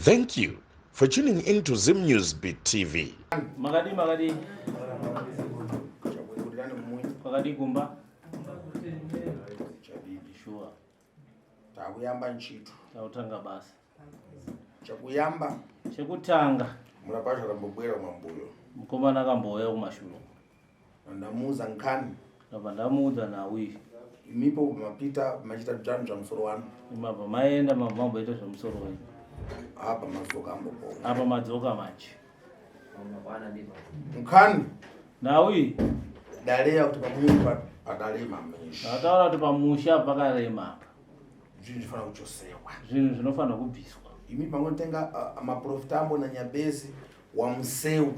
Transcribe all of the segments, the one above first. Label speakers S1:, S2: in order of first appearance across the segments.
S1: Thank you for tuning in to Zim News Beat TV.
S2: Makadii makadii? Kwakadii kumba? Sure.
S3: Takuyamba ntchito.
S2: Takutanga basa.
S3: Chakuyamba.
S2: Chekutanga.
S3: Murapasha akambobwera mwambuyo.
S2: Mukomana akambouya kumashure.
S3: Ndamuudza nkhani.
S2: Ndabva ndamuudza nhau iyi.
S3: Imipo mapita machita dzvanhu zvamusoro wanu.
S2: Imabva maenda mabva mamboita zvemusoro wenyu.
S3: Apa madzoka ambobonga.
S2: Apa madzoka manje.
S3: Nkhani.
S2: Nhau iyi.
S3: Daleya kuti pamunyu padalema mesha.
S2: Ndakataura kuti pamusha pakarema apa.
S3: Zvinhu zvinofanira kuchosewa.
S2: Zvinhu zvinofanira kubviswa.
S3: Imi pangotenga maprofita ambo nanyabezi wamuseu.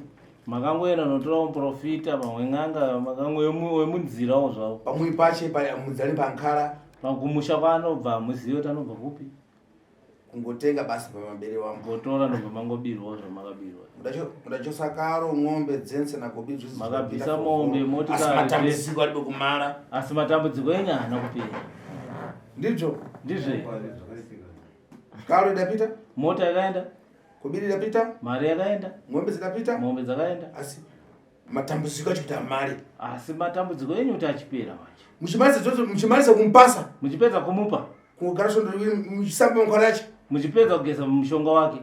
S2: Makangoenda notora muprofita pamwe n'anga makango wemunzirawo zvavo.
S3: Pamwe pache mudzali pankara.
S2: Pakumusha kwaanobva hamuzive kuti anobva kupi.
S3: Kungotenga basi pamabere wangu.
S2: Ngotora ndobva mangobirwawo zvamakabirwa.
S3: Mudachosa karo ng'ombe dzense nagobi zvizi.
S2: Makabvisa mombe motikari.
S3: Asi matambudziko aripo kumara.
S2: Asi matambudziko enyu haana kupera.
S3: Ndizvo.
S2: Ndizvo.
S3: Karo idapita.
S2: Mota yakaenda.
S3: Kobiri idapita.
S2: Mari yakaenda.
S3: Ng'ombe dzidapita.
S2: Mombe dzakaenda.
S3: Asi matambudziko acho kuti amare.
S2: Asi matambudziko enyu kuti achipera manje.
S3: Muchimarisa dzose muchimarisa kumupasa.
S2: Muchipedza kumupa.
S3: Kugara svondo riviri muchisamba mukora yacho.
S2: Muchipedza kugeza mushonga wake.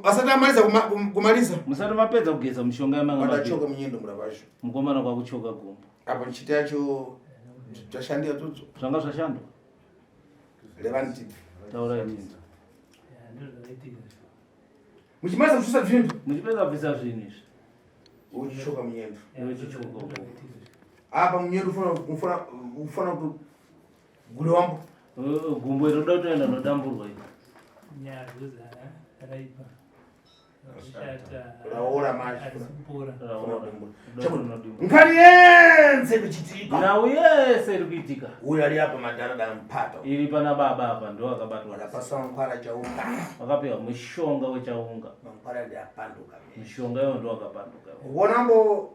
S3: Vasati amarisa kumarisa.
S2: Musati mapedza kugeza mushonga yamanga.
S3: Wadachoka munyendo murapasho.
S2: Mukomana kwakuchoka gumbo.
S3: Apo chita yacho zvashandira tudzo.
S2: Zvanga zvashandwa.
S3: Levani tipi.
S2: Taurai tinzwa.
S3: Muchimarisa kususa zvinhu.
S2: Muchipedza kubvisa zvinhu izvi.
S3: Uchichoka munyendo.
S2: Uchichoka gumbo.
S3: Apa munyendo ufana ufana kuti gure wambo.
S2: Gumbo iri roda kutoenda nodamburwa iri.
S4: Raipa.
S3: Raora manje. Nkhani yense kuchitika.
S2: Nhau yese iri kuitika.
S3: Uyo ari apa madhara dampata.
S2: Iri pana baba apa ndo akabatwa.
S3: Akapasa mankwara chaunga.
S2: Akapiwa mushonga wechaunga.
S3: Mankwara ndi apanduka.
S2: Mishonga iyo ndo akapanduka.
S3: Uona mbo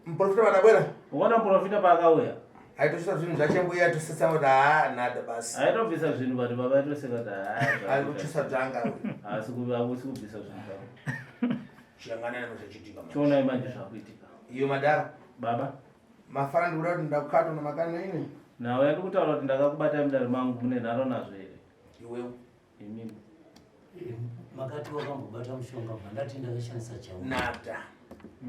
S3: Muprofita vadabwera.
S2: Ukaona muprofita paakauya.
S3: Aitoshisa zvinhu zvache mbuya atosesa kuti haa nada basi.
S2: Aitobvisa zvinhu but baba aitoseka kuti haa.
S3: Ari kuchisa dzanga.
S2: Asi akusi kubvisa zvinhu zvako.
S3: Chiyangana nezvachitika.
S2: Chionai manje zvakuitika.
S3: Iyo madara.
S2: Baba.
S3: Mafana ndikuda kuti ndakukatwa namakano ini.
S2: Nawe ndikutaura kuti ndakakubatai mudare mangu mune nharo nazvo here?
S3: Iwewe.
S2: Imimi.
S5: Makati wakambobata mushonga bva ndati ndakashandisa chau.
S3: Nada.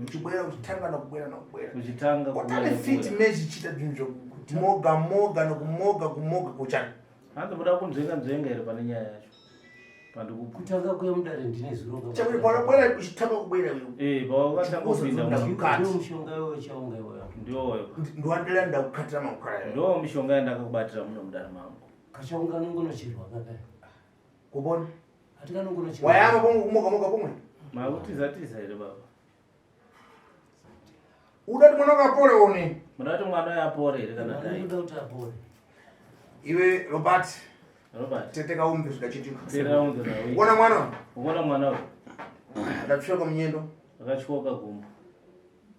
S3: Uchibwera uchitanga nokubwera nokubwera.
S2: Uchitanga
S3: kubwera. Watane fit mechi chita zvinhu zvokuti moga moga nokumoga kumoga kuchana.
S2: Hanzi muda kunzvenga nzvenga here pane nyaya yacho. Pandikubva.
S5: Kutanga kuya mudare ndine zuro ka.
S3: Chakuti paunobwera uchitanga kubwera iwe.
S2: Eh, pawakatanga kupinda
S5: mukati. Ndiwo mushonga iwoyo chaunga iwoyo.
S2: Ndiwoyo.
S3: Ndiwandira ndakukatira mangwana.
S2: Ndiwo mishonga yandakakubatira muno mudare mangu.
S5: Kachaunga kanongonocherwa kaka.
S3: Kubona?
S5: Hatikanongonocherwa.
S3: Wayama pomwe kumoga moga pomwe.
S2: Makutiza tiza here baba?
S3: Uda kuti mwana akapore one.
S2: Muda kuti mwana apore here kana dai?
S5: Uda kuti apore.
S3: Iwe Robert.
S2: Robert.
S3: Tete kaumbe zvikachitika.
S2: Tete kaumbe nawe.
S3: Uona mwana?
S2: Uona mwana uyu.
S3: Akatyoka munyendo.
S2: Akatyoka gumbo.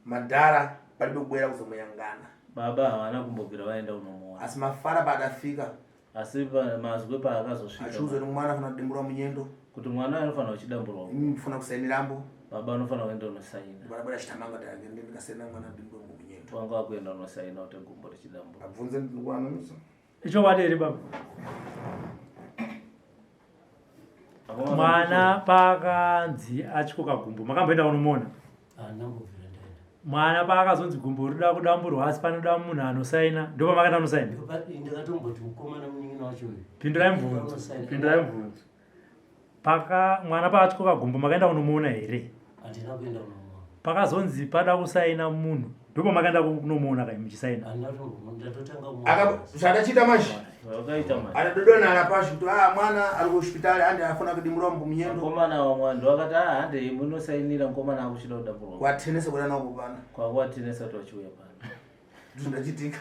S3: Madhara palibe kubwera kuzomuyangana.
S2: Baba havana kumbobvira vaenda kunomuona.
S3: Asi mafara paadafika.
S2: Asi mazwi paakazosvika.
S3: Achiudzwa kuti mwana anofanira kudimburwa munyendo.
S2: Kuti mwana anofanira kuchidamburwa.
S3: Imi mufuna kusainirambo.
S2: Baba anofanira kuenda kunosaina.
S3: Baba chitamanga kuti ake ndikasaina mwana adimburwa munyendo.
S2: Wanga wakuenda kunosaina kuti gumbo richidamburwa.
S3: Abvunze ndikuanonisa.
S4: Ichokwadi here baba? Mwana paakanzi atyoka gumbo makamboenda kunomuona? Mwana paakazonzi gumbo rinoda kudamburwa asi panoda munhu anosaina ndopamakaenda kunosaina? Pindurai mubvunzo. Pindurai mubvunzo. Paka mwana paatyoka gumbo makaenda kunomuona here?
S5: Handina kuenda kunomuona.
S4: Pakazonzi pada kusaina munhu ndopamakaenda kunomuona kai muchisaina.
S5: Handina kutombomuona ndatotanga kumuona.
S3: Zvadachiita manje.
S2: Zvakaita manje.
S3: Adodona ala pashi kuti ah mwana ari kuhospitali ande afuna kudimurwa munyendo.
S2: Mukomana wamwe vanhu vakati ah handei munosainira mukomana akuchida kudamburwa.
S3: Kwatenesa kuda nako pana.
S2: Kwakuwatenesa kuti vachiuya pano.
S3: Zvindachitika.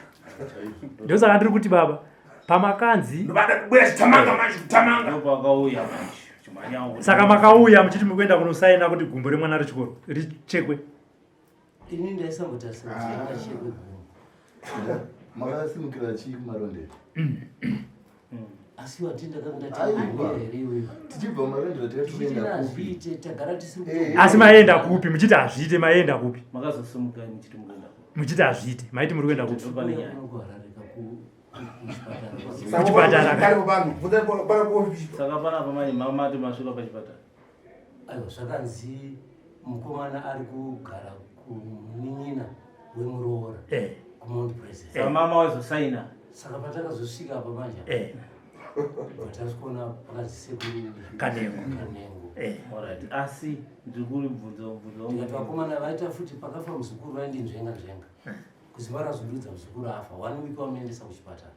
S4: Ndosaka ndiri kuti baba pamakanzi saka makauya muchiti mukuenda kunosaina kuti gumbo remwana rechikoro richekwe.
S5: Ini ndaisambotarisira kuti ringachekwe gumbo.
S6: Makasimukira chii kumarondera?
S5: Asi wati ndakanga
S3: Aiwa.
S5: ndati here iwewe.
S6: Tichibva mumarondera
S5: Tichiti
S6: tikuenda kupi?
S5: hazviite, tagara tisiri
S3: Eh.
S5: kuto-
S4: Asi maenda kupi muchiti hazviite? Maenda kupi
S2: Makazosimuka muchiti mukuenda kupi?
S4: Muchiti hazviite, maiti muri kuenda kupi?
S2: Pane nyaya.
S5: Kuno kuHarare ka kuchipatara.
S4: Kuchipatara.
S3: Karipo pano bvunza pano kuofisi.
S2: Saka panapa manje mamati masvika pachipatara.
S5: Aiwa, zvakanzi mukomana ari kugara kumunin'ina wemuroora kuMount President.
S2: Saka mama wazosaina.
S5: Saka patakazosvika apa manje, patasvikaona pakanzi sekuru
S4: Kanengo.
S5: Kanengo.
S2: Alright, asi ndiri kuribvunza mubvunzo
S5: Ndikati
S2: wangu.
S5: vakomana vaita futi pakafa muzukuru vaindinzvenga nzvenga kuziva razondudza muzukuru afa one week vamuendesa kuchipatara.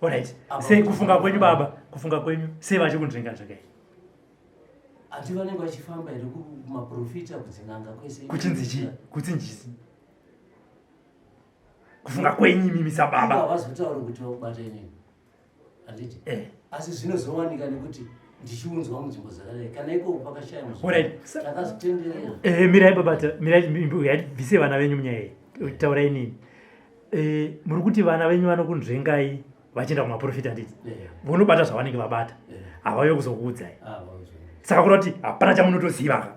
S4: Alright.
S5: Apa
S4: Sei
S5: kuti-
S4: kufunga kwenyu baba, kufunga kwenyu sei vachikunzvenga nzvenga iyi?
S5: Hati vanenge vachifamba here kumaprofita, kudzin'anga kwese?
S4: Kuchinzi chii? Kuchinzi kufunga kwenyu imimi sababa.
S5: Havazotauri kuti vakubata inini, handiti? Asi zvinozowanika nekuti ndichiunzwa munzvimbo dzakadai kana ikoko pakashaya muzukuru.
S4: Alright.
S5: Takazvitenderera.
S4: Mirai baba, mirai, bvise vana venyu munyaya iyi, taurai nini. Muri kuti vana venyu vanokunzvengai vachienda kumaprofita, handiti?
S5: Eh.
S4: Vonobata zvavanenge vabata,
S5: Eh.
S4: havauye kuzokuudzai.
S5: Ah, vauzwa.
S4: Saka kuda kuti hapana chamunotoziva ka?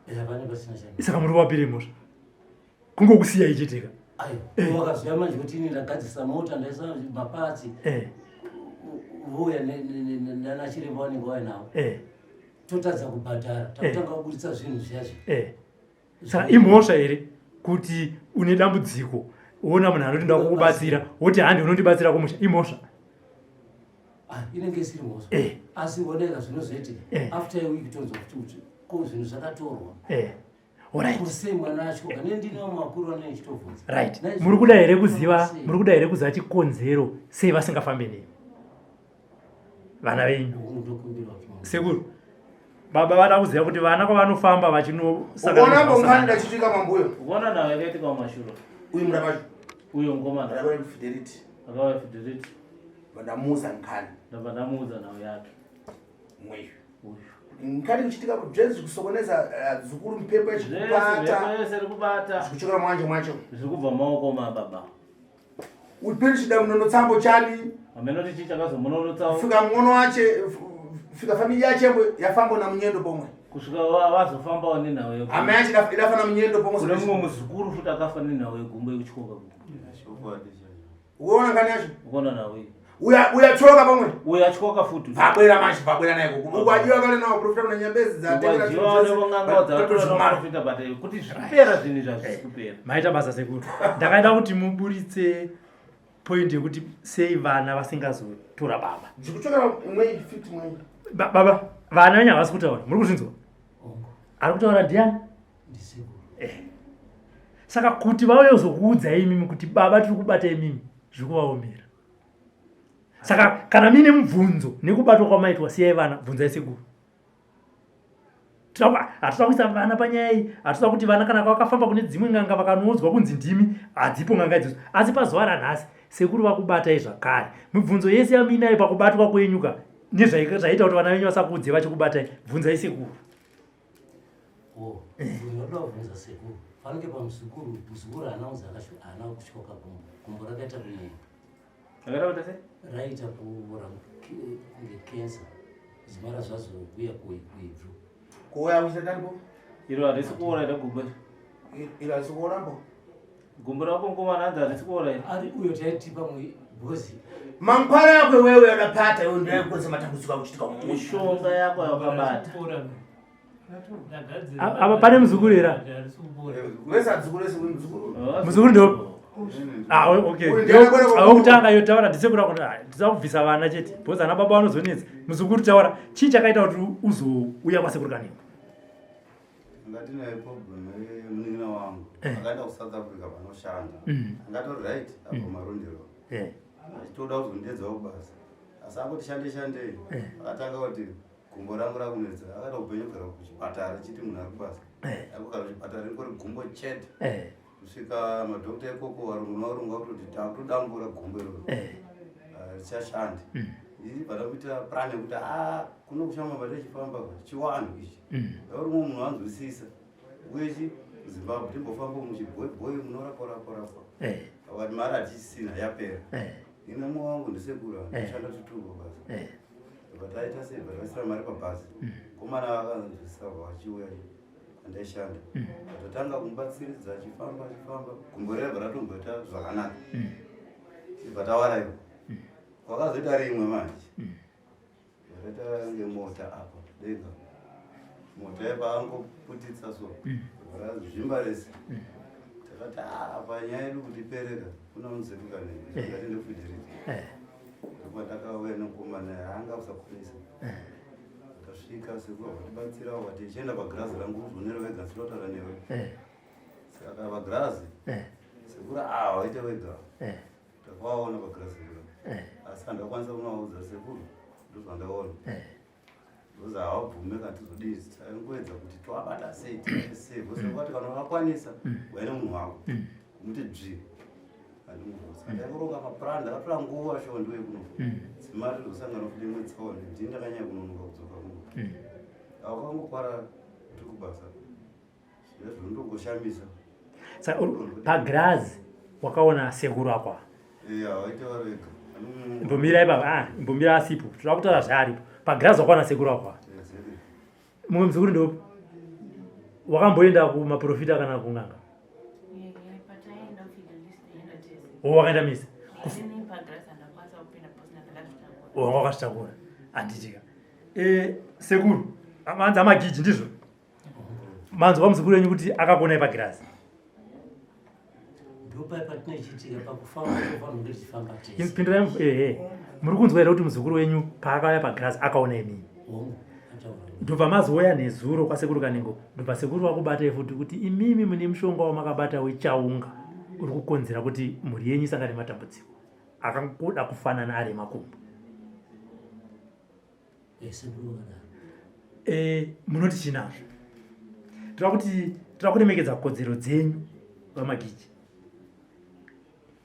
S5: Eh, hapana, pasina chani.
S4: Saka muri wapire mhosva kungokusiyai cheteka.
S5: Aiwa, vakazoya manje kuti ini ndagadzisa mota, ndaisa mapatsi, vouya nanachiremba vanenge vainavo, totadza kubhadhara, takutanga kubuditsa zvinhu zviyazvo.
S4: Saka imhosva here kuti une dambudziko, woona munhu anoti nda kukubatsira, woti handi unondibatsira kumusha? Imhosva?
S5: Ah, inenge isiri mhosva. Asi oneka zvinozoitika, after a week tonzwa kuti ko zvinhu zvakatorwa.
S4: Alright.
S5: Kusei mwana atyoka nendinawo makuru anenge chitovhunza.
S4: Right.
S5: Naizvozvo
S4: Muri kuda here kuziva,
S5: sei?
S4: muri kuda here kuziva chikonzero sei vasingafambi nemi vana venyu?
S5: Ndokumbira kuti
S4: Sekuru, baba vada kuziva kuti vana kwavanofamba vachinosangana
S3: Ukaona mbongani
S4: nezvavasangana.
S3: ndachitika mambuyo.
S2: Ukuona nawo yakaitika mumashure.
S3: Uyu murapacho.
S2: Uyo mukomana.
S3: Ndakauya kuFidelity.
S2: Akauya Fidelity.
S3: Vandamuudza nkhani.
S2: Ndabva ndamuudza nhau yake.
S3: Mweyo.
S2: Uyu.
S3: Nkhani kuchitika zvese kusokoneza zukuru mpepo
S2: Zvese
S3: yechikubata.
S2: mhepo yese iri kubata.
S3: Zvikuchokera mwanje mwacho.
S2: Zviri kubva mumaoko mababa.
S3: Upiri chida munonotsambo chani.
S2: Hameno chii chakazomunonotsawo.
S3: Fika mwono wache, fika familia yache yafamba na munyendo pomwe.
S2: Kusvika vazofambawo nenhau yegumbo.
S3: Hama yacho idafana munyendo pomwe.
S2: Kune mumwe muzukuru futi akafa nenhau yegumbo, yekutyoka gumbo.
S3: Uona nkhani yacho?
S2: Ukuona nhau iyi.
S3: Uya uyachoka pamwe.
S2: Uyo atyoka futi.
S3: Vabwera manje, vabwera naye kuku. Ukwajiwa kale nawo profita kuna nyambezi dzatengera.
S2: Ukwajiwa nevong'anga dzatora namaprofita, but kuti zvipera zvinhu izvi hazvisi kupera.
S4: Maita basa sekuru. Ndakaida kuti muburitse point yekuti sei vana vasingazotora baba.
S3: Zvikuchokera mwei 50 mwei.
S4: Baba, vana venyu havasi kutaura, muri kuzvinzwa?
S5: Ongo.
S4: Ari kutaura ndiani?
S5: Ndisekuru.
S4: Saka kuti vauye kuzokuudzai imimi kuti baba tiri kubata imimi, zviri kuvaomera. Saka kana muine mubvunzo nekubatwa kwamaitwa, siyai vana, bvunzai sekuru. Hatitoda kuisa vana panyaya iyi. Hatitoda kuti vana kana vakafamba kune dzimwe n'anga vakanoudzwa kunzi ndimi, hadzipo n'anga idzodzo. Asi pazuva ranhasi sekuru vakubatai zvakare. Mibvunzo yese yamuinayo pakubatwa kwenyu ka nezvaita kuti vana venyu vasakuudze vachikubatai, bvunzai sekuru.
S5: O, ndinoda kubvunza sekuru fanike pamuzukuru. Muzukuru haana kunzi haana kutyoka gumbo, gumbo rakaita kunyenga.
S2: Akaita kuti sei?
S5: Raita kuora kunge kensa, zimara zvazouya kuibvu.
S3: Kuuya kuchita tanipo?
S2: Iro harisi kuora here gumbo iri?
S3: Iro harisi kuora mbo.
S2: Gumbo rako mukomana hanzi harisi kuora iri.
S5: Ari uyo taitipa because
S3: Mangwana yako iwewe yakapata iwe ndiyo yakukonza matambudziko akuchitika mumusha.
S2: Mishonga yako yakabata.
S4: Apa pane muzukuru here?
S3: Wese adzukuru wese uyu muzukuru.
S4: Muzukuru ndo. Ah, okay.
S3: Uyu ndiye anakwenda
S4: Wekutanga yo taura, ndisekuru ako. Ndisa kubvisa vana chete because ana baba vanozonetsa. Muzukuru, taura, chii chakaita kuti uzouya kwasekuru Kanengo?
S7: Ngatine problem yemunin'ina wangu. Akaenda kuSouth Africa panoshanda. Angatori right apo marondero. Achitoda kuzondedzawo basa, asi angoti shande shandei, akatanga kuti gumbo rangu rakunetsa. Akada upenyu kugara kuchipatara chiti munhu ari kubasa, akugara kuchipatara ringori gumbo chete, kusvika madhokta ikoko varungu nevarungu vakutoti takutodambura gumbo iroro, richashandi. Iri bada kuita plan yekuti a kuno kushamba tichifamba chiwanhu ichi, uri mumwe munhu anzwisisa uye chi Zimbabwe timbofamba muchibhoibhoi munorapwa rapwa rapwa, akati mari hatichisina, yapera. Ine mumwe wangu ndisekuru anoshanda tutuko basa. But aita sei but vaisira mari pabhazi. Komana akanzwisisa vachiuya kwandaishanda. Tatotanga kumubatsiridza achifamba achifamba gumbo riya bva ratomboita zvakanaka. Tibva tawaraiwa. Kwakazoita rimwe manje. Rakaita ngemota apa denga. Mota yepaangoputitsa so. Razvimba rese. Takati ah apa nyaya yedu kuti ipereka kuna unzekuka neni. Ndati ndofidhiridza. Ndopandakauya nemukomana anga usakwanisa. Tasvika sekuru vatibatsira vati chienda pagirazi rangu uzvionere wega ndinotaura newe. Saka pagirazi sekuru ah waite wega. Takawaona pagirazi rero. Asi handakwanisa kunovaudza sekuru ndozvandaona. Because havabvume kana tizodii taingoedza kuti toabata sei tiite sei because vakati kana vakwanisa uya nemunhu wako kumuti dzvi andimubvunza ndaikuronga maplan ndakatora nguva shuwa ndiwe kuno dzimari ndosangana futi imwe tsaona ndini ndakanyanya kunonoka kudzoka kuno awakangokwara tiri kubasa zvinondongoshamisa
S4: Saka pagirazi wakaona sekuru akwa
S7: iya waite vari vega
S4: imbomira ipapa ah, imbomira asipo toda kutaura zvaaripo pagirazi wakaona sekuru akwa mumwe muzukuru ndopi wakamboenda kumaprofita kana kun'anga o wakaenda misa wanga wakazvitakura handitika eh, sekuru manzi amagiji ndizvo manzwa muzukuru wenyu kuti akakuonai pagirazi pindurai ehe muri kunzwa here kuti muzukuru wenyu paakauya pagirazi akaona imini ndobva mazouya nezuro kwasekuru kanengo ndobva sekuru vakubatai futi kuti imimi mune mushonga wamakabata wechaunga uri kukonzera kuti mhuri yenyu isangane matambudziko akangoda kufanana ari emakumbo Eh, munoti chinazvo toda kuti toda kuremekedza kodzero dzenyu vamagiji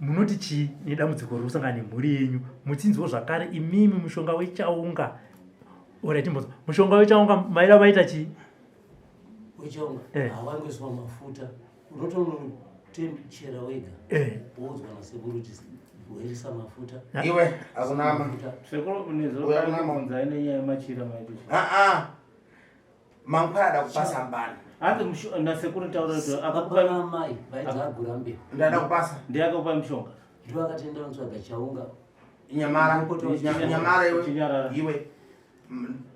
S4: munoti chii nedambudziko riri kusangana nemhuri yenyu muchinzwo zvakare imimi mushonga wechaunga orai timbonzwa mushonga wechaunga maida maita chii
S5: wechaunga eh. hawangoiswa mafuta unotonochera wega
S4: eh.
S5: woudzwa nasekuru kuti bhoirisa mafuta
S3: iwe akunama
S2: sekuru nezobvunzai nenyaya yemachira maiti
S3: aa mangwana ada kupasa mbani
S2: hanzi nasekuru taura kuti akakupa
S5: amai vaidza agura mbeu
S3: ndada kupasa
S2: ndiye akakupa mushonga
S5: ndiwo akatenda unotsvaga chaunga
S3: nyamara nyamara iwe iwe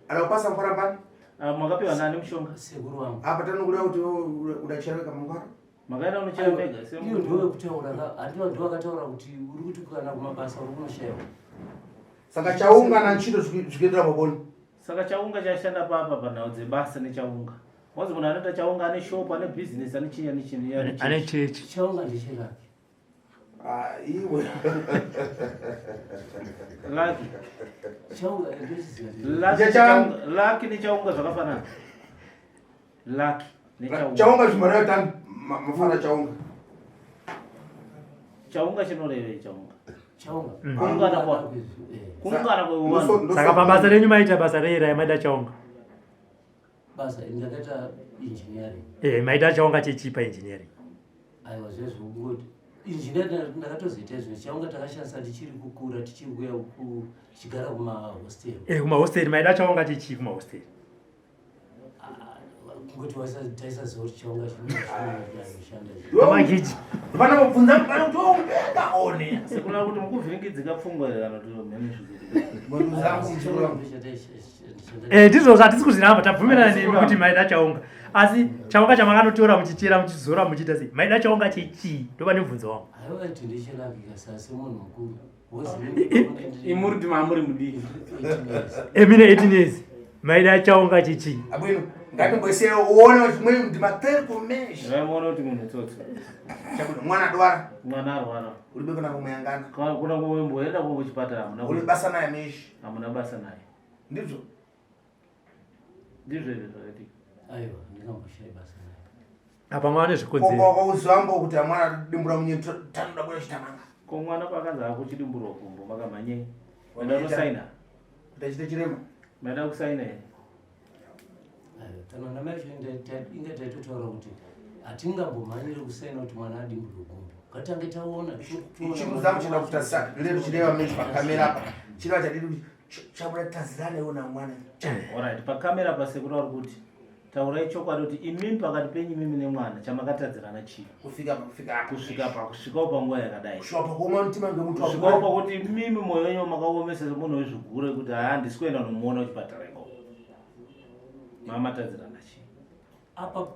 S3: Ada kupasa mkwara mbani?
S2: Ah, makapiwa nani mushonga?
S5: Sekuru wangu.
S3: Apa tanokuda kuti udachera wega mangwara.
S2: Makaenda unochera mega
S5: Iyo ndiwe kutaura ka handiwa ndiwe akataura kuti uri kuti kana kumabasa uri kunoshaiwa.
S3: Saka chaunga na nchito zvikuendera paboni.
S2: Saka chaunga chashanda papa panhau dzebasa nechaunga. Wazi munhu anoita chaunga ane shop ane business ane chinya nechinya
S4: ane chechi.
S5: Chaunga ndechiraki.
S3: Ah, iwe.
S2: Lucky.
S5: Chaunga ndochiziva.
S2: Lucky chaunga, lucky nechaunga zvakafanana. Lucky nechaunga.
S3: Chaunga zvimara tani mafana chaunga.
S2: Chaunga chinorevei chaunga?
S5: Chaunga.
S2: Kuungana kwa. Kuungana kwa uwanu.
S4: Saka pabasa renyu maita basa rei rai maida chaunga?
S5: Basa ndakaita engineering.
S4: Eh, maita chaunga chechipa engineering.
S5: Aiwa zvezvo kungoti engineering ndakatozoita izvo chaunga takashandisa tichiri kukura tichiri kuya tichigara kumahostel.
S4: Eh, kumahostel maida chaunga chechii kumahostel?
S5: Kungoti taisaziva kuti chaunga chinoshanda.
S4: Pamagiji.
S3: Vana mubvunza vana kuti unga one.
S2: Sekuna kuti mukuvhiringidzika pfungwa here kana kuti mhene
S3: zvikuti.
S4: Eh, ndizvo zvatisi kuzviramba tabvumirana nemi kuti maida chaunga asi chaunga chamakanotora muchichera muchizora muchiita sei maida chaunga chechii ndova nemubvunzo wangu
S2: imuri kuti mamuri mudiki
S4: emine 18 years maida chaunga chechii
S3: abwino ngatimboisiya uone kuti mwe ndimateri kumesha
S2: vaimuona kuti munhu tsotsi
S3: chakuti mwana adwara
S2: mwana arwara
S3: ulibe kuna kumuyangana
S2: kuna kumboenda kuchipatara hamuna
S3: uli basa naye meshi
S2: hamuna basa naye
S3: ndizvo
S2: ndizvo izvo zvakaitika
S5: aiwa ndingamboshai basa naye
S4: apa mwana nezvikonzero
S3: wakauziva kuti amwana dimbura munye tanoda kuda chitamanga
S2: ko mwana pakanzi akuchidimburwa gumbo makamhanyei maida kunosaina
S3: kuti achite chirema
S2: maida kusaina here
S5: aiwa kana namai acho inga taitotaura kuti hatingambomhanyire kusaina kuti mwana adimburwe gumbo. Ngatange taona.
S3: Chimuzamu chida kutarisa lero chireva mechi pakamera apa. Chireva chadidi kuti chabuda tazirana iwe namwana.
S2: Alright, pakamera pasekuru vari kuti taurai chokwadi kuti imimi pakati penyu imimi nemwana chamakatadzirana chii?
S3: Kusvika pakufika apa.
S2: Kusvika pakusvikawo panguva yakadai.
S3: Kusvika pakuoma mutima ngemutu
S2: Kusvikawo pakuti imimi mwoyo wenyu makaomesa semunhu wezvigure kuti haa handisi kuenda nomuona kuchipatara ikoko. Mamatadzirana chii?
S5: Apa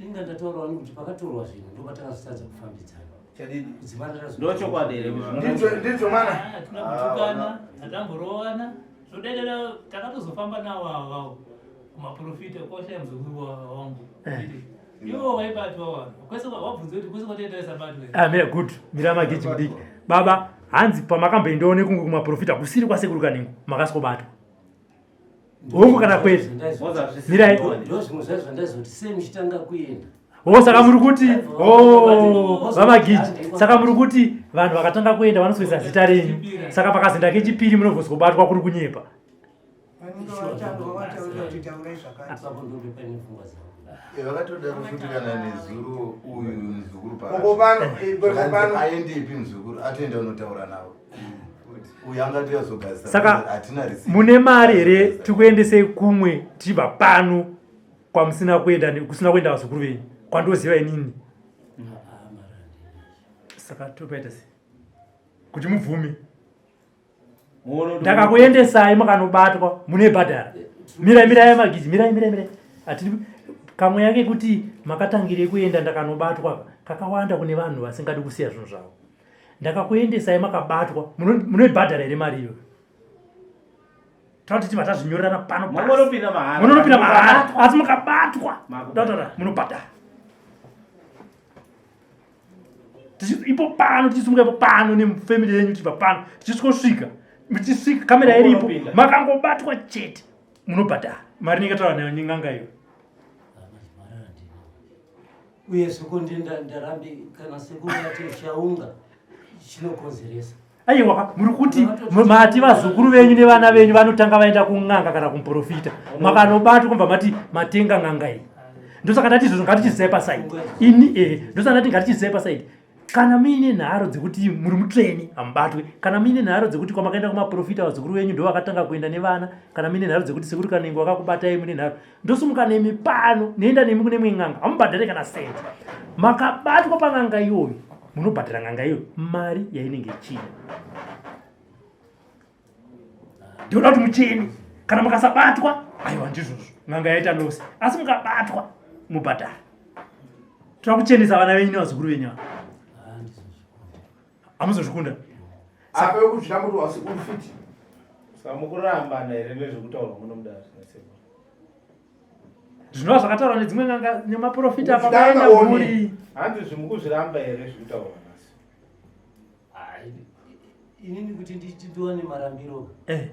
S5: inga ndataura wani kuti pakatorwa zvinhu ndopatakazotadza kufambidzana.
S3: Chadini?
S2: Ndochokwadi here?
S3: Ndizvo mwana.
S6: Hatina kutukana, hatamborovana. Zvodaidada takatozofamba nawo avavo kumaprofita kwashaya muzukuru wangu. Eh. Ivo vaibatwa vanhu. Kwese wabvunza kuti kwese kwataenda vaisabatwa.
S4: Ah, mira good. Mira magichi mudiki. Baba, hanzi pamakamboendawo nekunge kumaprofita kusiri kwasekuru Kanengo makasikobatwa. Hongu kana kwete.
S5: Mirai. Ndozvimwe zvaizvo zvandaizoti sei muchitanga kuenda.
S4: Oh, saka muri kuti oh, vamagiji saka muri kuti vanhu vakatanga kuenda vanosoisa zita renyu saka pakazinda kechipiri munovhozgobatwa kuri kunyepa.
S7: Vakatodaro futi kana nezuro uyu muzukuru paaendepi muzukuru atoenda unotaura navo
S4: saka mune mari here tikuendesei kumwe tichibva pano kwamusina kuenda kusina kuenda vazukuru venyu kwandoziva inini saka topaita sei kuti mubvume ndakakuendesai makanobatwa munebhadhara mirai mirai magiji mirai mirai mirai hatidi kamwe yake kuti makatangirei kuenda ndakanobatwa kakawanda kune vanhu vasingadi kusiya zvinhu zvavo ndakakuendesai makabatwa munoibhadhara here mari iyoyo tati vatazvinyorerana pano
S2: munonopinda mahara
S4: munonopinda mahara asi mukabatwa dataura munobhadhara ipo pano tichisumuka ipo pano nefamily yenyu tichibva pano tichisvikosvika tichisvika kamera iripo makangobatwa chete munobhadhara mari inenge taura nayo nen'anga iyo
S5: uye soko ndarambi kana sekuru vati chaunga chinokonzeresa
S4: aiwa muri kuti mati vazukuru venyu nevana venyu vanotanga vaenda kun'anga kana kumuprofita makanobatwa kubva mati matenga n'anga iyi ndosaka ndati izvozvo ngatichizisai pasaidi ini e ndosaka ndati ngatichizisai pasaidi kana muine nharo dzekuti muri mutsvene hamubatwe kana muine nharo dzekuti kwamakaenda kumaprofita vazukuru venyu ndo vakatanga kuenda nevana kana muine nharo dzekuti sekuru kanengo vakakubatai mune nharo ndosumuka nemi pano nenda nemi kune imwe n'anga hamubhadhare kana senti makabatwa pan'anga iyoyo munobhadhara n'anga iyoyo mari yainenge ichida ndinoda kuti muchene kana mukasabatwa aiwa ndizvozvo n'anga yaita losi asi mukabatwa mubhadhara toda kuchenesa vana venyu nevazukuru venyu ava hamuzozvikunda
S3: apa yekuzvida kuti wasi uri fit
S2: saka mukurambana here nezvekutaurwa muno mudare nasekuru
S4: zvinova zvakataurwa nedzimwe n'anga nemaprofita pakaenda mhuri
S2: hanzi zvimukuzviramba here zvekutaurwa nhasi
S5: inini kuti ndiwane marambiro eh.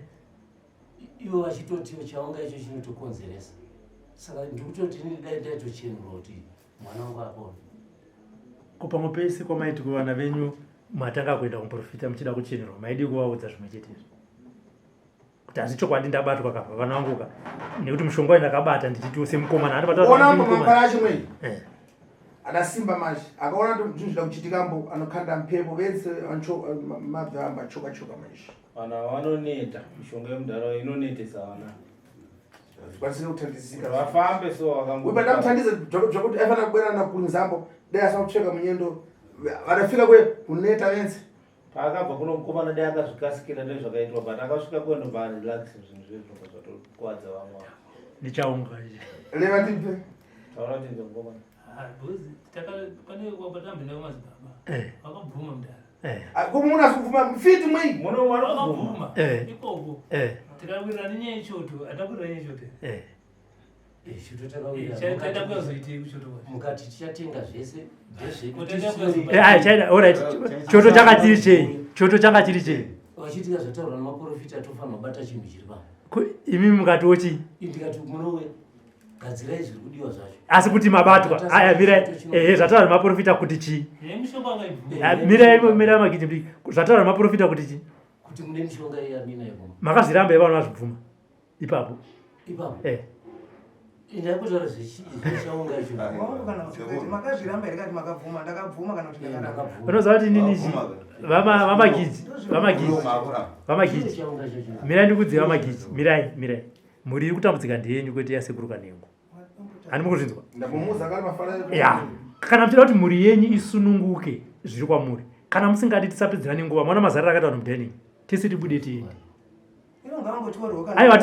S5: ivo vachitoti chaunga icho chinotokonzeresa saka ndikutoti inini dai ndaitochenurwa kuti mwana wangu apone
S4: ko pamwe pese kwamaiti kuvana venyu matanga kuenda kumuprofita muchida kuchenurwa maidii kuvaudza zvimwe chete izvi kuti hazvi chokwadi ndabatwa kapa vana vangu ka nekuti mushonga wayo ndakabata ndichitiwo semukomana
S3: handibataaachimwe eh. ana simba manje akaona kuti zvinhu zvida kuchitika mbo anokanda mpepo vese mabvi amba choka choka manje
S2: vana vanoneta mishonga yemudharaunda inonetesa vana
S3: zvikwanisire kutandizika
S2: vafambe so
S3: vakangoipa ndamuthandiza zvakuti aifanira kubwera nakurinzambo dai asina kutsveka munyendo vanafika kwe kuneta vense
S2: paakabva kuno mukomana dai akazvikasikira ndezvakaitwa but akasvika kuendo barelax zvinhu zve zvinobva zvatokwadza vamwe
S4: ndichaunga
S3: reva ndipe
S2: taura tinze mukomana
S6: ah, pane wapatambe nakumadzibaba eh. vakabvuma mudara
S3: Eh. Ah, ko munhu asikubvuma mfiti mwei
S2: Muno vanobvuma.
S4: Eh.
S6: Ikoko.
S4: Eh.
S6: Tikawirirana nenyaya yechoto, hatawirirana nenyaya yechoto.
S4: Eh.
S5: Choto takawirirana.
S6: Chaida kuzoitei kuchoto kwacho?
S5: Mukati tichatenga zvese ndezvedu.
S4: Eh, ah, chaida, all right. Choto changa chiri chei? Choto changa chiri chei?
S5: Vachitika zvataurwa nemaporofita tofanira kubata chinhu chiri pano.
S4: Imi mukatiwo chii?
S5: Ndikati munouya. Gadzirai zviri kudiwa zvacho.
S4: Asi kuti mabatwa. Aya mirai. Eh zvataura nemaprofita kuti chii? Ah, mirai mirai magiji mdiki. Zvataura nemaprofita kuti chii?
S5: Kuti mune mishonga iya mina iko.
S4: Makazviramba ivano vazvibvuma. Ipapo.
S5: Ipapo.
S4: Eh.
S5: Ndakutaura zvechaunga icho.
S3: Wangu kana kuti makazviramba here kati makabvuma ndakabvuma kana kuti ndakaramba.
S4: Unoziva kuti inini chi vama vamagiji vamagiji vamagiji mirai ndikuudze vamagiji mirai mirai mhuri iri kutambudzika ndeyenyu kwete yasekuru Kanengo. Handi mukuzvinzwa?
S3: Ndambomuudza kare mafara
S4: Ya. Kana muchida kuti mhuri yenyu isununguke zviri kwamuri. Kana musingadi tisapedzerane nguva maona mazariro akaita vanhu mudining tese tibude tiende. Aiwa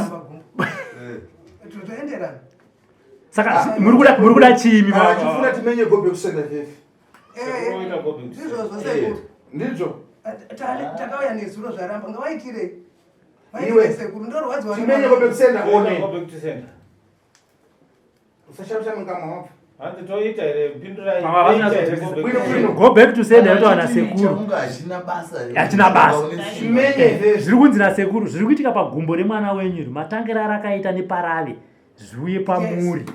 S4: saka ah, muri kuda muri kuda chii
S3: ah, tifuna timenye go back to sender fefe
S8: eh, ndizvozvo sekuru
S3: ndizvo
S8: takauya nezuro zvaramba ngavaitire
S3: iwe
S8: sekuru ndorwadziwa
S3: timenye go back to sender one go back to sender usashamisa mukama wabva
S2: Hanzi toita here pindurai.
S4: Go back to sender yotaura nasekuru.
S9: Hachina basa.
S4: Hachina basa. Eh, zviri kunzi nasekuru zviri kuitika pagumbo remwana wenyu iri matangira arakaita neparave zviuye pamuri.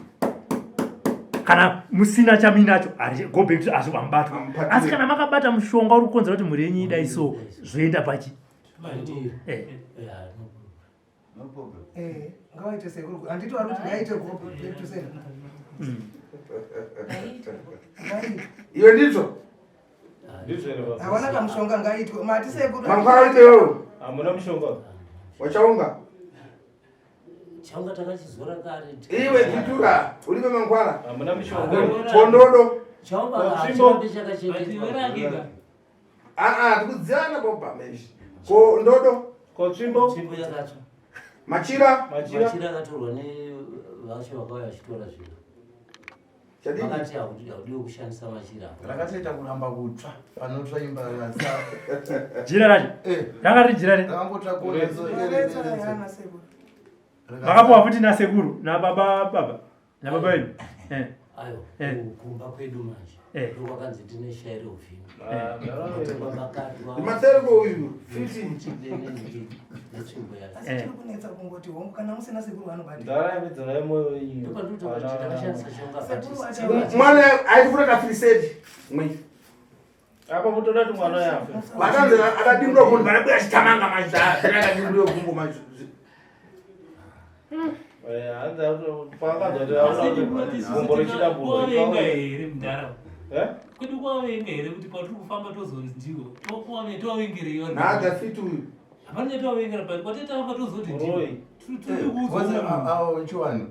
S4: Kana musina chamuinacho go back to asi wamubatwa. Asi kana makabata mushonga uri kukonzera kuti mhuri yenyu idai so zvoenda pachi. Eh.
S7: No problem.
S8: Eh, ngawaite sekuru. Handiti vari kuti ngaite go back to sender.
S3: Iwe ndizvo.
S2: Ndizvo here baba?
S8: Hawana kamushonga ngaitwe. Mati sekuru.
S3: Mangwana uite wewe.
S2: Hamuna mushonga.
S3: Wachaunga.
S5: Chaunga takachizora kare.
S3: Iwe titura, ulipe mangwana.
S2: Hamuna mushonga.
S3: Kondodo.
S5: Chaunga hachirambe chakachengetwa.
S3: Ah ah, tikudziana baba meshi. Ko ndodo.
S2: Ko tsvimbo?
S5: Tsvimbo yakatsva.
S3: Machira?
S2: Machira.
S5: Machira akatorwa nevacho vakauya vachitora zvinhu.
S3: Chadini?
S5: Vakati haudiwe kushandisa machira.
S9: Rakatoita kuramba kutsva panotsva imba rasa.
S4: Jira racho.
S9: Eh.
S4: Ranga riri jira re.
S9: Rakangotsva kuona so
S4: Vakapuwa futi nasekuru nababa baba. Nababa wenyu. Eh.
S5: Ayo,
S4: Eh.
S5: kumba kwedu manje.
S4: Eh.
S5: Ndokwakanzi tine shairi uvhimi.
S2: Eh.
S5: Bakatwa.
S3: Matereko uyu. 15.
S5: Netsvimbo yacho.
S8: Asi chiri kunetsa kungoti hongu kana musina sekuru vanobata.
S2: Ndara yamidzorai moyo wenyu.
S5: Ndopandinotaura kuti takashandisa chaunga
S8: Sekuru
S5: but
S8: acha-
S3: Mwana aifuna ka 3 set. Mwe.
S2: Apa mutoda kuti mwana yafe.
S3: Vakanzi akadimura gumbo vanabuya chitamanga manje. Akadimura gumbo manje.
S2: Eh, hanzi pakanzwa kuti gumbo richida
S6: Kwavenga here mudhara?
S2: Eh?
S6: Kwedu kwavenga here kuti patiri kufamba tozonzi ndiwo? Towavengerei vanhu?
S3: Nhaga fit uyu.
S6: Hapana chatawavengera but kwatiri tafamba tozoti ndiwo.
S2: Muroi.
S6: Tiri kuudzwa munhu.
S9: Avo chiwanhu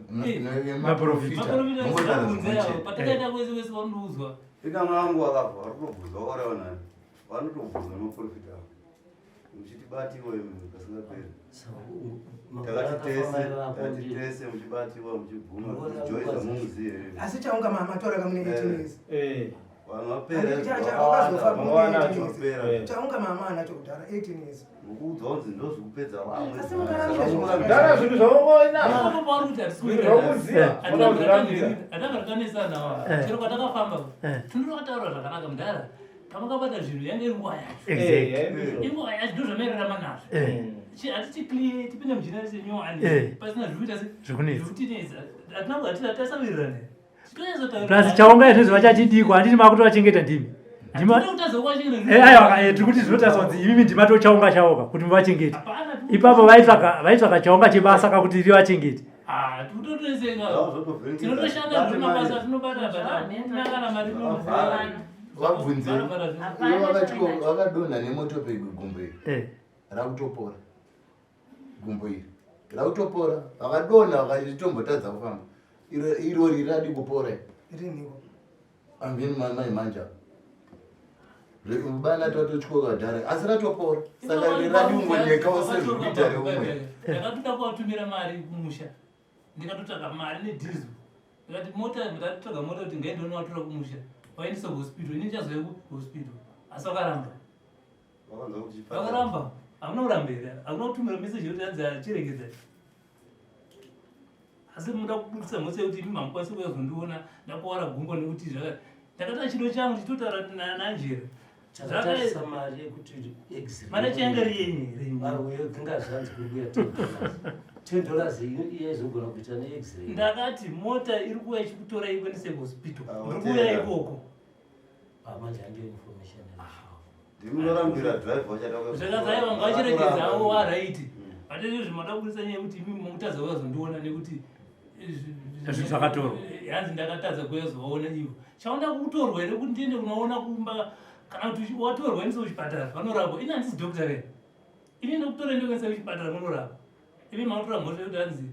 S4: Maprofita.
S6: Maprofita
S9: Mongotaura
S6: kunze
S9: zvimwe
S6: avo.
S9: chete.
S6: Patakaenda kwese kwese vanondiudzwa.
S7: Ina mwangu wakafa, vari kutobvunzwa wakaurayiwa nani? Vanotobvunzwa nemaprofita avo. Muchitibatiwa imi kasingaperi. Takati tese, takati tese muchibatiwa muchibvuma kuti Joyce hamuzivi here.
S8: Asi chaunga mama tora kamune 18 years.
S2: Eh.
S7: Vanhu vapera,
S8: Handiti chacha
S7: vakawanda,
S8: wakazofa
S2: mangwana
S8: mune
S2: acho
S8: 18 years.
S7: vapera.
S2: Eh.
S8: Chaunga mama anacho kudhara 18 years.
S7: Mukuudzwa kunzi ndozvikupedza vamwe.
S8: Asi mukarambira zvinhu
S2: Ndara zvinhu zvaungoinazvo.
S6: Ipapo pauri kuti hatisi
S2: Zvinhu
S6: kuenda.
S2: zvaukuziva. Unoda kuzvirambira.
S6: Hatanga tanesana
S4: Eh.
S6: chero kwatakafamba
S4: Eh.
S6: tinotokataura zvakanaka mudhara pamakabata zvinhu yange iri nguva yacho
S4: Exactly.
S2: Eh, ndizvo.
S6: inguva yacho ndozvamairarama nazvo
S4: Eh.
S6: Hatiti clear tipinde mujina senyowani
S4: Eh.
S6: pasina zvekuita se
S4: Zvekunetsa.
S6: zvekutinetsa hatina hatina tasawirirana
S4: Plus chaunga izvezvi vachachidikwa handiti makutovachengeta ndimi. Ndima Eh, aiwa eh, tiri kuti zvinotariswa kunzi imimi ndima tochaunga chaoka kuti muvachengete. Ipapo vaitsvaka vaitsvaka chaunga chebasa kakuti rivachengete.
S6: tinotoshanda zviri mabasa tinobata but hatina kana mari
S9: Vabvunze. Iwe vakadonha nemotopegi gumbo iri.
S4: Eh.
S9: Rakutopora. Gumbo iri. Rakutopora. Vakadonha vakatombotadza kufamba. Iro irori radi kupora.
S8: Riniko.
S9: Amveni mai manja. Bana tatotyoka dhara asi ratopora. Saka radi kungonyekawo sezvikuita reumwe.
S6: Ndakatoda kuvatumira mari kumusha ndikatotsvaga mari nedhizo ndikati mota ndatotsvaga mota kuti ngaindonovatora kumusha vaendesa kuhospital ini ndichazouya kuhospital asi vakaramba
S7: Vakanzwa kuti chipatara.
S6: vakaramba hamuna kuramba here hakuna kutumira meseji yekuti hanzi achiregedza asi munoda kubudisa mhosva yekuti imi hamukwanisi kuuya kuzondiona ndakuwara gumbo nekuti zvaka ndakati chido changu ndichitotaura nanjera
S5: Takatarisa mari yekuti x-ray.
S6: Mari yacho yanga iri yenyu here?
S5: Kinga zvanzi kuri kuya 10 dollars. 10 dollars yaizogona kuita ne-x-ray.
S6: Ndakati mota iri kuuya ichikutora ikuendese kuhospital
S7: Ah,
S6: ndiri kuuya
S7: hotera.
S6: ikoko
S5: Ah, manje handiyo information yacho.
S7: Ndimunorambira driver wacho atauya.
S6: Zvakanzi aiwa ngavachiregedza avo waraiti but izvozvi mada kubudisa nyaya yekuti imi mukutadza kuzondiona nekuti
S4: Zvinhu zvakatorwa.
S6: Hanzi ndakatadza kuyazovaona ivo. Chaunda kutorwa here kuti ndiende kunoona kumba kana kuti watorwa endese kuchipatara vanorapwa. Ini handisi doctor here. Ini ndokutora ende kuendesa kuchipatara kunorapwa. Imi makutora mhosva yekuti hanzi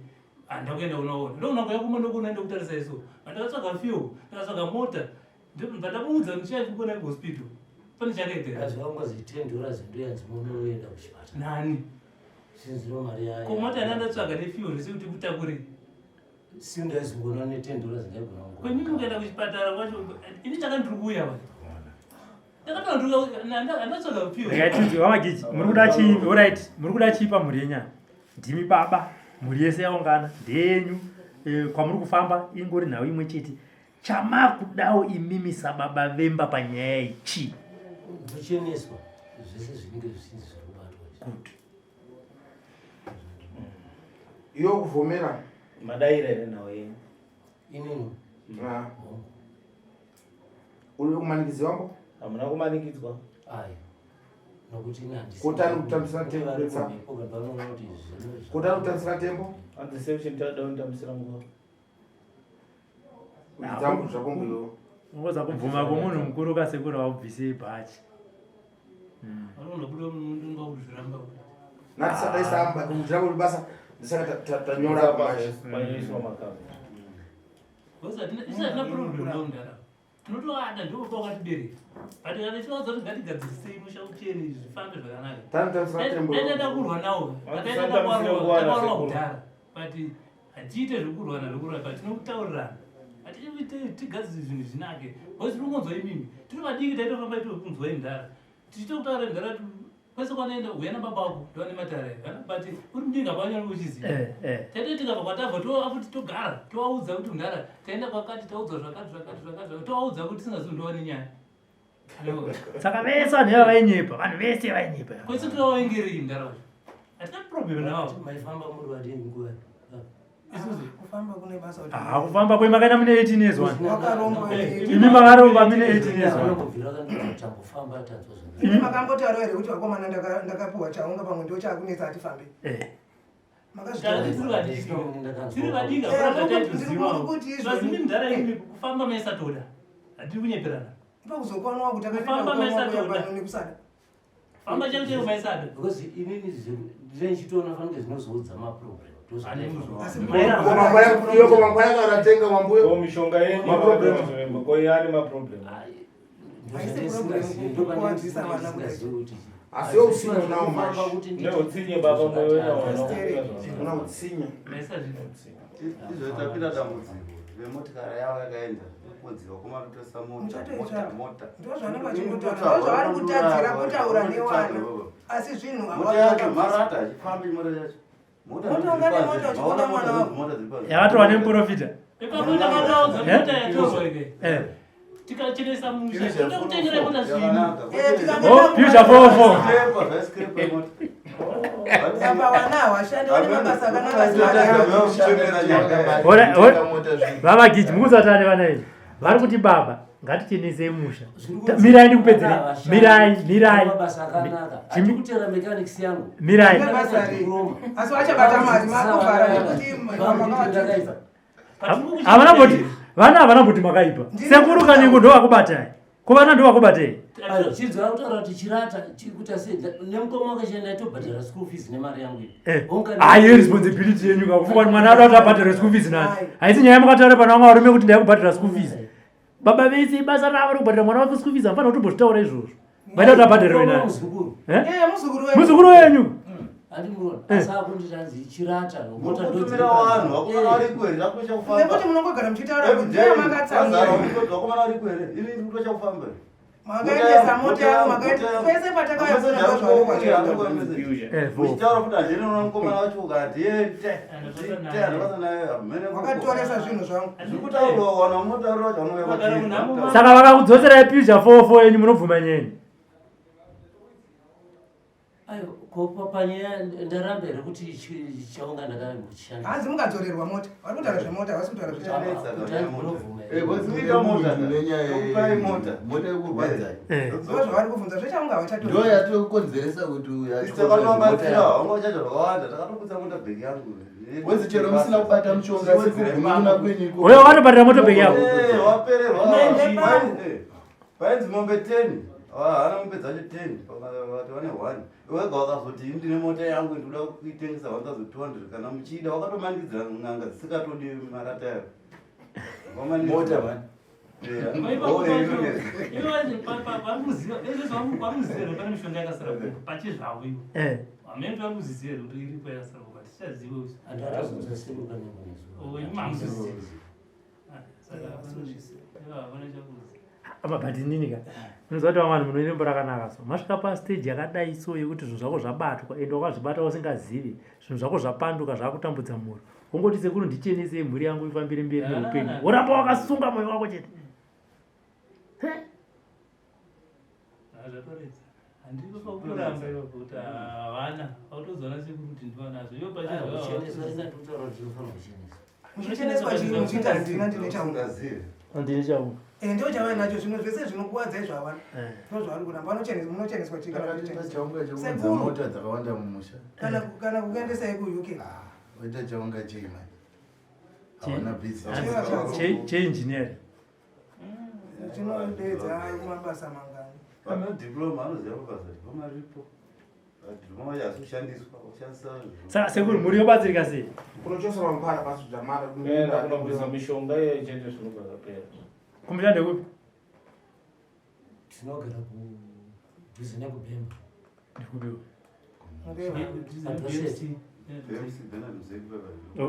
S6: handina kuenda kunoona. Ndokuona kuya kumba ndokuona ndokutarisa iso. Ndakatsvaga fuel, ndakatsvaga mota. Ndabva ndamuudza ndichaya kuona kuhospital. Pane chakaita here?
S5: Asi vangozi 10 dollars ndoyanzi munoenda kuchipatara.
S6: Nani?
S5: Sinziro mari yayo.
S6: Ko mota yandatsvaga nefuel zvese kuti kutakure.
S5: Si ndaizongona ne 10 dollars ndaigona
S6: kungo. Kwenyu mukaenda kuchipatara kwacho ini chaka ndiri kuuya vanhu. Ndakatoona ndatsvaga fuel.
S4: Regai vamagiji muri kuda chii? Alright, muri kuda chii pamhuri yenyaya? Ndimi baba, mhuri yese yaungana, ndeyenyu. Kwamuri kufamba ingori nhau imwe chete. Chamakudawo imimi sababa vemba panyaya iyi chii?
S5: Kucheneswa zvese zvinenge zvichinzi zviri kubatwa.
S4: Good.
S3: Iyo kuvhomera.
S2: Madaira here nhau yenyu?
S5: Inini.
S3: Ah. Uri kumanikidzwa wangu?
S2: Hamuna kumanikidzwa.
S5: Ayo. Nokuti ini handisi.
S3: Kotani kutambisira tembo
S5: betsa. Panoona kuti zvinhu.
S3: Kotani kutambisira tembo?
S2: Hanzi section tada kutambisira nguva.
S3: Dzangu zvako mbuyo.
S4: Ungoza kubvuma kwomunhu mukuru kasekuru haubvisi bhachi.
S6: Vanoona kuda munhu kuzviramba.
S3: Natisadaisamba kujira kuti basa ndisaka tanyora manje.
S2: Panyoiswa makamera.
S6: Because hatina isu hatina problem navo mudhara. Tinotovada ndipo pawakatibereka. But kana tichivaudza kuti ngatigadzirisei musha uchene zvifambe zvakanaka.
S3: Tanotambisira tembo.
S6: Dai taida kurwa nawo.
S2: Vanhu
S6: Dai
S2: tisatambisire nguva
S6: takarwa
S2: nasekuru.
S6: kudhara. But hatiite zvekurwana zvekurwa but tinokutaurirana. Hatiite tigadzire zvinhu zvinake. Because tiri kungonzwa imimi. Tiri vadiki taitofamba itokunzwa imudhara. Tichitokutaura imudhara kwese kwanoenda uya nababa wako ndovane matare aya. But uri mudinga panyari uchiziva. Taite tikabva kwatabva toafuti togara tovaudza kuti mudhara taenda kwakati taudzwa zvakati zvakati zvakati zvakati tovaudza kuti tisingazivi ndova nenyaya.
S4: Saka vese vanhu ivava vainyepa, vanhu vese vainyepa.
S6: Kwese tovavengerei mudhara wacho. Hatina problem navo.
S5: Maifamba muri vadini nguva.
S6: Isusu.
S8: Kufamba kune basa kuti
S4: Ah, kufamba kwe makaenda mune 18 years one.
S8: Wakaromba
S4: Imi makaromba mune 18 years one.
S5: Vanongobvira vakandoti tambofamba tanzwa zvakanaka.
S8: Imi makambotaura here kuti vakomana ndakapiwa chaunga pamwe ndo chakunetsa hatifambe.
S6: Takati tiri vadiki. Tiri vadiki hakuna zvataitozivawo.
S8: Ndiri kuti
S6: Zvazi imi mudhara imi kufamba maisatoda. Hatiri kunyeperana.
S8: Pakuzokwanwa kuti
S6: Kufamba maisatoda.
S8: nekusada.
S6: Famba chero chero maisada.
S5: Because inini ndine ndichitoona fanike zvinozoudza maproblem.
S3: Iyo mangwana karatenga mambuyo.
S2: Ko mishonga yenyu
S3: Maproblem.
S2: maproblem. Ko yani maproblem.
S3: Asi iwe utsinye unawo manje.
S2: Neutsinye baba moyo
S3: Una utsinye.
S7: Izvo tapinda dambudziko vemotikari yavo yakaenda kunzi vakomana totoisa mota mota mota.
S8: Ndozvanenge vachingotaura. Ndozvavari kutadzira kutaura nevana. Asi zvinhu
S7: Mota yacho marata hachifambi mota yacho. Mota
S8: Mota ungane mota uchikuda mwana wako.
S7: Mota dziri panze.
S4: Yakatorwa nemuprofita.
S6: Ipapo ndakataudza mota yatorwa ike. Tikachenesa musha. Toda kutengera mota zvinhu.
S4: Oh, future 44.
S7: Scraper, zvai mota.
S8: Apa vana havashandi vane mabasa akanaka
S4: Baba Giji, mukutsatane vana imi. Vari kuti baba, ngatichenese musha. Mirai ndikupedzere. Mirai, mirai.
S5: Mabasa akanaka.
S4: Chimi-
S5: Atikuteera mechanics yangu.
S4: Mirai.
S8: Asi vachabata mari makuvhara nekuti
S5: Ndakaipa.
S4: Havana mboti vana havana mboti makaipa. Sekuru kanengo ndo vakubatai. Ko vana ndo vakubatai.
S5: Ayo, chinzwa kutaura kuti chirata chiri kuita sei nemukoma wake chienda aitobhadhara school fees nemari yangu iyi.
S4: Ayo responsibility yenyu ka kufunga kuti mwana ada kuti abhadhare school fees nani. Haisi nyaya makataura pana vamwe varume kuti ndai kubhadhara school fees. Baba vese ibasa ravo rekubhadhara mwana wake school fees hapana kutombozvitaura izvozvo. Vaida kuti abhadharwe nani.
S5: Muzukuru.
S4: Eh?
S8: muzukuru
S4: Muzukuru wenyu.
S5: Handimuona. Asi akunditi hanzi chirata mota ndo
S7: Munotumira vanhu vakomana variko here takutosha kufamba.
S8: Nekuti munongogara muchitaura kuti
S7: Every day,
S8: ndiye makatsamwira.
S7: vazara vakomana variko here ini ndiri kutosha kufamba here.
S8: Makaendesa mota yangu makaenda pese patakauya kuna ndozvaonekwa.
S7: Muchitaura kuti handina unoona mukomana wacho ukati handabasa naye hamene
S8: Wakatoresa zvinhu zvangu.
S7: Zviri kutaurwa vanhu vamunotaurira vacho vanouya kwatiri.
S4: Saka vakakudzoserai future 44 yenyu munobvuma nyenyu.
S5: Ayo, Ko panyaya ndaramba here kuti chaunga ndakambochishanda?
S8: Hanzi mungadzorerwa mota. Vari kutaura zvemota havasi kutaura
S7: zvechaunga. Mota.
S9: Mota yekurwadza.
S8: Ndozvavari kubvunza zvechaunga havachato.
S9: Ndo yatiri kukonzeresa kuti
S7: takatobatsira wanga uchaita zvakawanda takatobudisa mota bheki yangu.
S9: Wezi chero musina kubata mushonga sekugunun'una kwenyu
S4: ikoko. Uyo wakatobhatira mota bheki yako.
S7: Wapererwa. Painzi mombe 10 haana mombe dzacho 10 vakati vane 1 wega wakazoti ini ndine mota yangu ndikuda kuitengesa 1200 kana muchiida wakatomanikidzira n'anga dzisikatodi marata ayo
S9: mota mani
S6: pane mishonga yakasara pachezvavo ivo hamene vari kuziziva here kuti iripo yakasara kumba tichazive
S4: Apa but inini ka unoziva kuti vamwe vanhu munoine rakanaka so masvika pastage yakadai so yekuti zvinhu zvako zvabatwa ende wakazvibata usingazivi zvinhu zvako zvapanduka zvakutambudza mhuri wongoti sekuru ndichenesei mhuri yangu ifambire mberi neupenyu woramba wakasunga mwoyo wako chete
S6: Zvatoredza. Handiko pakutoramba ipapo kuti havana. Pautozoona sekuru kuti ndivanazvo. Ivo
S5: pachezvavo.
S8: Muchicheneswa chii muchiita handina ndine chaunga.
S4: Ndine chaunga.
S8: Eh, ndio chavainacho zvimwe zvese zvinokuwadza izvo havana. Ndozvavari kuramba. Vanocheneswa munocheneswa chii kana
S9: Vakaita chaunga chekuunza mota dzakawanda mumusha.
S8: Kana kana kukuendesai kuUK.
S9: Ah, waita chaunga chei manje? Hawana business.
S4: Che engineering.
S8: Chinodeedza mabasa mangani.
S7: Vana diploma anoziva mabasa diploma ripo. Diploma yacho kushandiswa kushandisa.
S4: Saka sekuru mhuri yobatsirika sei?
S3: Kunochosera mupara pasi dzamara.
S2: Enda kunobvisa mishonga iyoyo chete zvinobva zvapera.
S4: Kumusha ndekupi?
S5: Tinogara kudhuze nekubhemba.
S4: Ndekupi?
S7: BMC Bernard Mzeki baba.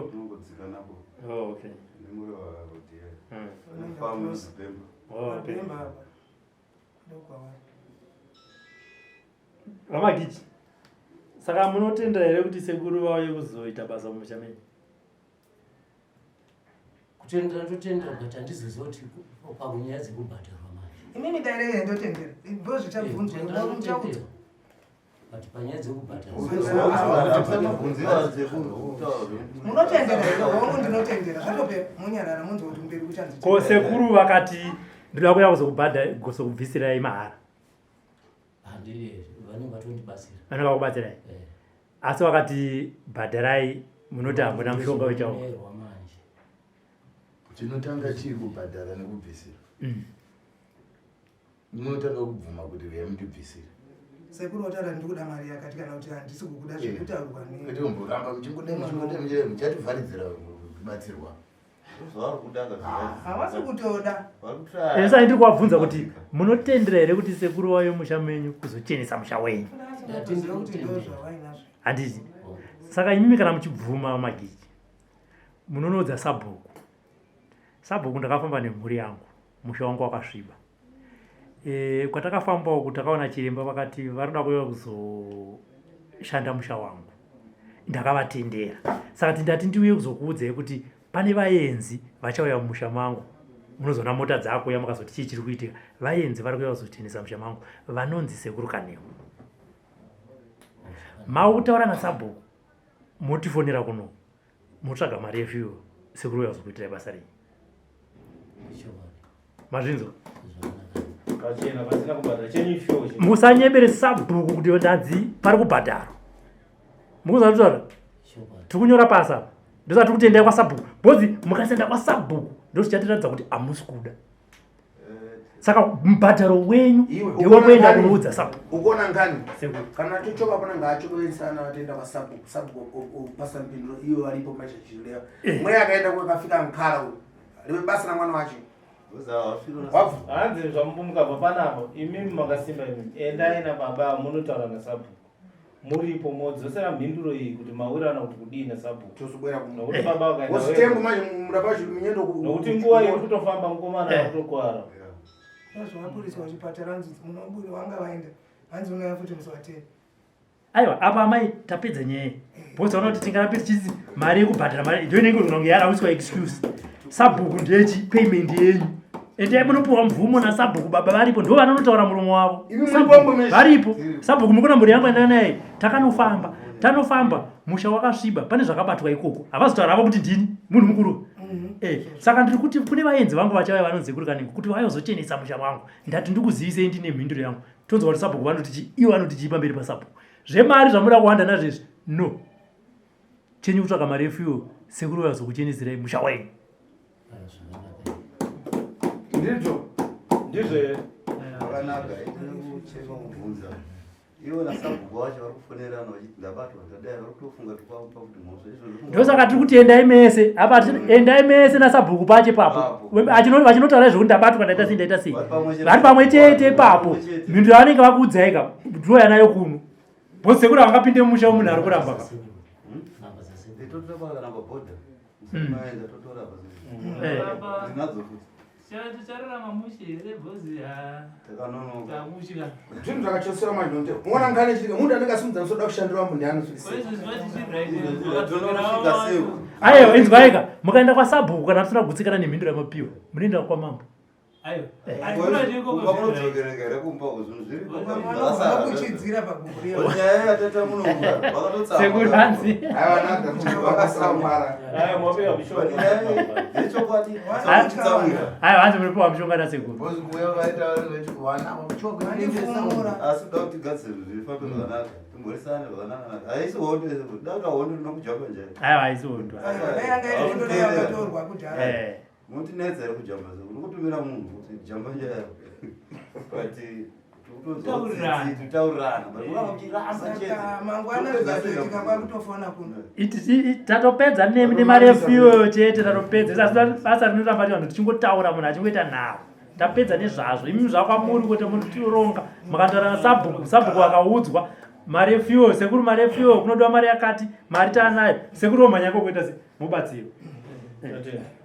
S7: Tinongodzika napo.
S4: Oh, okay.
S7: Nemuri wa Rodia. Farm Bhemba.
S4: Oh, okay.
S8: Bhemba apa. Ndokwavari.
S4: VaMagichi. Saka munotenda here kuti sekuru vauye kuzoita basa mumusha menyu?
S5: Kutendera ndotendera but handizoziva kuti pakunyaya dzekubhadharwa manje.
S8: Imimi dairei ndotendera. Ndozvichabvunzwa. Muchaudzwa.
S5: But panyaya dzekubhadhara.
S8: Munotendera here? Hongu ndinotendera. Zvatopera. Munyarara munzwa kuti mberi kuchanzi.
S4: Ko sekuru vakati ndinoda kuuya kuzokubhadhara kuzokubvisirai mahara.
S5: Handidi vanenge vatondibatsira.
S4: Vanenge vakubatsirai. Asi vakati bhadharai munoti hamuna mushonga wechaunga.
S5: manje.
S9: Chinotanga chii kubhadhara nekubvisira? Munotanga kubvuma kuti reya mundibvisire.
S8: Sekuru wataura ndikuda mari yakati kana kuti handisi kukuda zvekutaurwa ne.
S9: Kwete kumboramba muchingoda muchingoda muchida muchativharidzira kubatsirwa.
S8: Havasi kutoda.
S4: Esa ndiri kuvabvunza kuti munotendera here kuti sekuru vauye musha menyu kuzochenesa musha wenyu?
S8: Ndatoziva kuti ndozvavainazvo.
S4: Handiti. Saka imimi kana muchibvuma Magichi munonoudza sabhuku. Sabhuku ndakafamba nemhuri yangu, musha wangu wakasviba. E, kwatakafamba uku takaona chiremba vakati varikuda kuuya kuzoshanda musha wangu. Ndakavatendera. Saka ndati ndiuye kuzokuudzai kuti pane vaenzi vachauya mumusha mangu. Munozoona mota dzakuuya mukazoti chii chiri kuitika. Vaenzi vari kuuya kuzochenesa musha mangu vanonzi sekuru Kanengo. Makutaura nasabhuku motifonera kuno motsvaga mari yefuel sekuru uya kuzokuitirai basa renyu. Mazvinzwa?
S2: Pachena pasina kubhadhara chenyu fuel.
S4: Musanyebere sabhuku kuti ndanzi pari kubhadharwa. Mukuziva kutaura? Tiri kunyora pasi apa. Ndosati kutendai kwasabhuku. Because mukasaenda kwasabhuku ndozvichatiratidza kuti hamusi kuda. Saka mubhadharo wenyu ndewekuenda kunoudza sabhuku.
S3: Ukuona ngani? Kana tochoka pana ngaachokovensana vatenda kwasabhuku, sabhuku opasa mpinduro iyo varipo manje chireva. Mweya akaenda kwakafika mukara uyu. Rive basa ramwana wacho.
S2: Hanzi zvamukabva panapa imimi makasimba imimi endai nababa munotaura nasabhuku muripo modzosera mhinduro iyi kuti mawirirana kuti kudii nasabhuku
S3: tozobwera
S2: nokuti baba vakaenda
S3: Wozitengo manje murapa minyendo
S2: nokuti nguva iri kutofamba mukomana akutokwara
S8: Zvavaburiswa kuchipatara hanzi munobuda wanga vaenda. Hanzi unouya futi musi wa 10.
S4: Aiwa apa amai tapedza nyaya because taona kuti tingarambe tichiti mari yekubhadhara mari ndio inenge kunge yarauiswa excuse. Sabhuku ndechi payment yenyu. Endai munopiwa mvumo nasabhuku baba varipo ndo vanonotaura muromo wavo. Varipo. Sabhuku mukona mhuri yangu endai naye. Takanofamba. Tanofamba musha wakasviba pane zvakabatwa ikoko. Havazotaura havo kuti ndini munhu mukuru. Eh, saka ndiri kuti kune vaenzi vangu vachauya vanonzi kuri kanengo kuti vayozochenesa musha wangu. Ndati ndikuzivisei ndine mhinduro yangu. Tonzwa kuti sabhuku vanoti chii, ivo vanoti chii pamberi pasabhuku. Zvemari zvamuda kuwanda nazvo izvi. No. Chenyu kutsvaka mari yefuel sekuru vazokucheneserai musha wenyu.
S3: Ndizvo.
S2: Ndizvo here?
S7: Zvakanaka, kuchema kubvunza. Ivo nasabhuku wacho vari kufonerana vachiti ndabatwa ndadai vari kutofunga tikwapa kuti mhosva izvo.
S4: Ndosaka tiri kuti endai mese. Apa endai mese nasabhuku pache papo. Vachinotaura izvo kuti ndabatwa ndaita sei ndaita sei. Vari pamwe chete ipapo. Mhinduro yavanenge vakuudzai ka ndouya nayo kuno. Boss sekuru havangapinde mumusha wemunhu ari kuramba ka.
S3: Zvinhu zvakachosera manje nonte. Unoona ngane chiri munhu anenge asimudza musoro kushandira mambo ndiani
S4: Aiwa inzwai ka mukaenda kwasabhuku kana musina kugutsikana nemhinduro yamapiwa munoenda kwamambo. Aiwa hanzi muripiwa mushonga nasekuru. Aiwa haisi hondo.
S7: Munotinetsa here kujamba se uri kutumira munhu kuti jamba njaya but totaurirana but unanga uchirasa chete
S8: mangwana zvikatoitika kwakutofona kuno
S4: tatopedza nemi nemarefu iyoyo chete tatopedza asi basa rinoramba ti vanhu tichingotaura munhu achingoita nharo tapedza nezvazvo imi zvakwamuri kuti mutironga mukataura nasabhuku sabhuku akaudzwa mari yefuel sekuru mari yefuel kunodiwa mari yakati mari taanayo sekuru omhanya kokuita se mubatsiro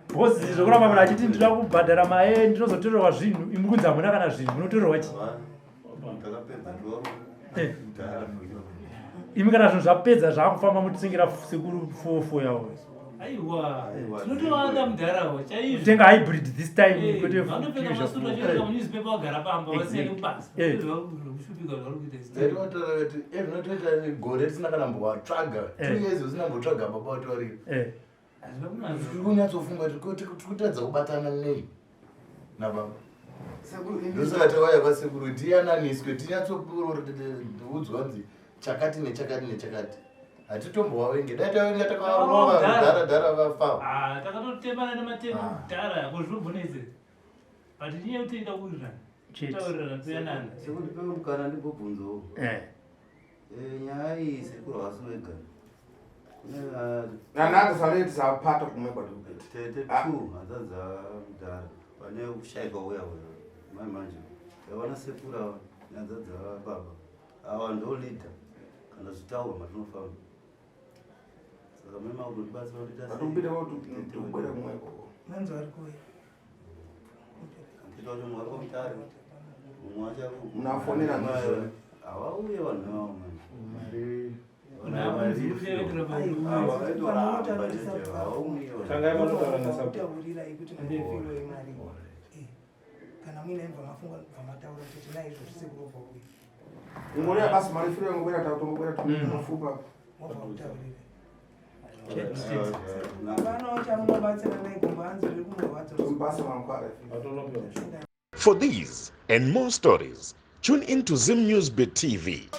S4: because zvekuramba munhu achiti ndinoda kubhadhara mae ndinozotorerwa zvinhu imi kunzi hamuna kana zvinhu munotorerwa chii eh. imi kana zvinhu zvapedza zvakufamba mutitengera sekuru fofo yavo
S6: aiwa tinotovada mudharawo chaizvo
S4: tenga hybrid this time
S6: eh, kwete newspaper wagara pamba wasiyane kubasa eh.
S9: Gore tisina kana mbowatsvaga 2 years usina mbotsvaga baba watorira tiri kunyatsofunga tiri kutadza kubatana nei nababa ndosaka tauya kwasekuru tiyananiswe tinyatsoudzwa kunzi chakati nechakati nechakati hatitombovavengi dai tavenga takavarova dhara dhara vafa
S6: ah, takatotemana nematemo ah. dhara kozvinobvunetse but nyaya yekuti ida kuwirirana taurirana toyanana
S7: sekuti pewe mukana ndimbobvunzawo eh. Eh, nyaya iyi sekuru havasi vega
S3: nanaka saneti sapata kumwe kwatikuita
S7: tete
S3: ah.
S7: two hanzvadzi dzamudhara pane kushaika uya uya mai manje yavana sekuru ava nehanzvadzi dzababa ava ndo leader kana zvitaurwa matinofamba saka mai makutotibatsira
S3: kuti atikuita kuti kumwe ikoko
S8: manzi vari kuuya
S3: munafonera
S7: havauye vanhu ivavo manje
S8: kana muine mva mafunga bva mataura kuti tinaizvo zvisekurobva uyu
S3: ingori basi mari firo yangokwera takutongokwera tofupa
S8: mobva kutaurira
S1: For these and more stories, tune in to Zim News Bit TV.